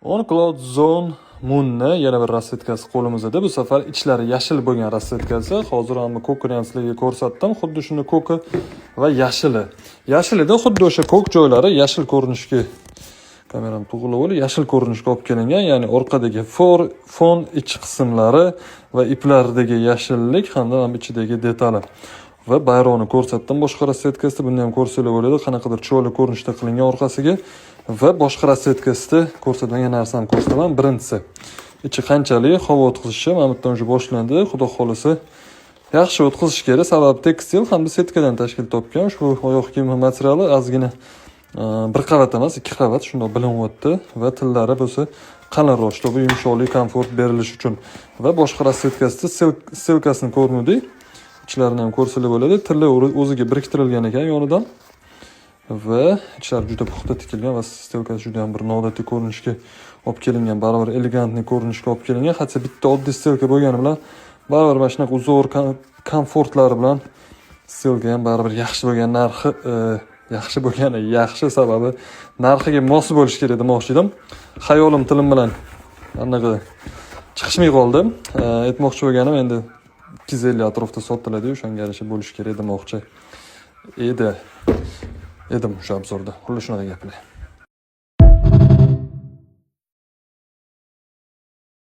On Cloud Zone Moon'ni yana bir расцветка si qo'limizda. Bu safar ichlari yashil bo'lgan расцветка si. Hozir hamma ko'kini ham sizlarga ko'rsatdim. Xuddi shuni ko'ki va yashili. Yashilida xuddi o'sha ko'k joylari yashil ko'rinishga, kameram to'g'rilab olib, yashil ko'rinishga olib kelingan, ya'ni orqadagi fon, ich qismlari va iplaridagi yashillik hamda ham ichidagi detali va bayroqni ko'rsatdim. Boshqa расцветка sida buni ham ko'rsanglar bo'ladi, qanaqadir chiroyli ko'rinishda qilingan orqasiga. Va boshqa расцветка sida ko'rsatmagan narsani ko'rsataman. Birinchisi, ichi qanchalik havo o'tkazishi. Mana bu yerdan уже boshlandi. Xudo xohlasa, yaxshi o'tkazish kerak, sababi tekstil hamda setkadan tashkil topgan ushbu oyoq kiyimi materiali ozgina, bir qavat emas, ikki qavat shundoq bilinyapti va tillari bo'lsa qalinroq, чтобы yumshoqlik, komfort berilishi uchun. Va boshqa расцветка sida стелька sini ko'rmadik, ichlarini ham ko'rsalar bo'ladi. Tilla o'ziga biriktirilgan ekan yonidan va ichlari juda puxta tikilgan va стелька si juda ham bir noodatiy ko'rinishga olib kelingan, baribir элегантный ko'rinishga olib kelingan. Hatto bitta oddiy стелька bo'lgani bilan baribir mana shunaqa узор, komfortlari bilan стелька ham baribir yaxshi bo'lgan narxi, yaxshi bo'lgani yaxshi, sababi narxiga mos bo'lishi kerak demoqchi edim. Xayolim tilim bilan anaqa chiqishmay qoldi. Aytmoqchi bo'lganim, endi 250 atrofida sotiladi, o'shanga yarasha bo'lishi kerak demoqchi edim o'sha обзор da. Xullas, shunaqa gaplar.